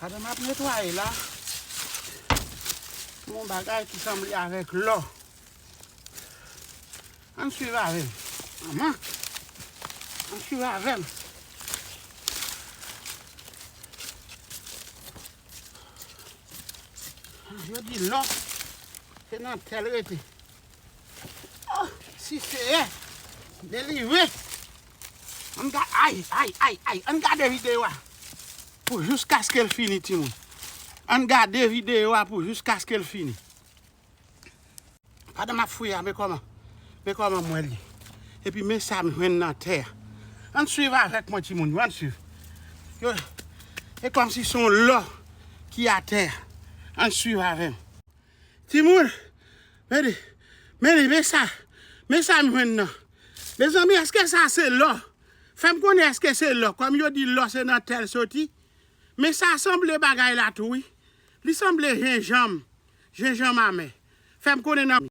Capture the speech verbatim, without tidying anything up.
Pandan m ap netwaye la, m wè yon bagay ki sanble avèk lò. Ann swiv avè m. Manman, ann swiv avè m. Yo di lò, se nan tè l rete. Oh, si Seyè delivre. Ann ga-, ay, ay, ay, ay. Ann gade videyo a pou jiskaske l fini, timoun. Ann gade videyo a pou jiskaske l fini. Pandan m ap fouye a, men kòman, men kòman m wè li. Epi men sa m jwenn nan tè a. Ann swiv avèk mwen, timoun yo, ann swiv. Yo, e kòmsi se yon lò ki atè a. Ann swiv avè m. Timoun, men li, men li, men sa, men sa m jwenn nan. Mezanmi, èske sa se lò? Fè m konnen èske se lò. Kòm yo di lò se nan tè l soti. Men sa sanble bagay la tou, wi. Li sanble jenjanm, jenjanm amè. Fè m konnen nan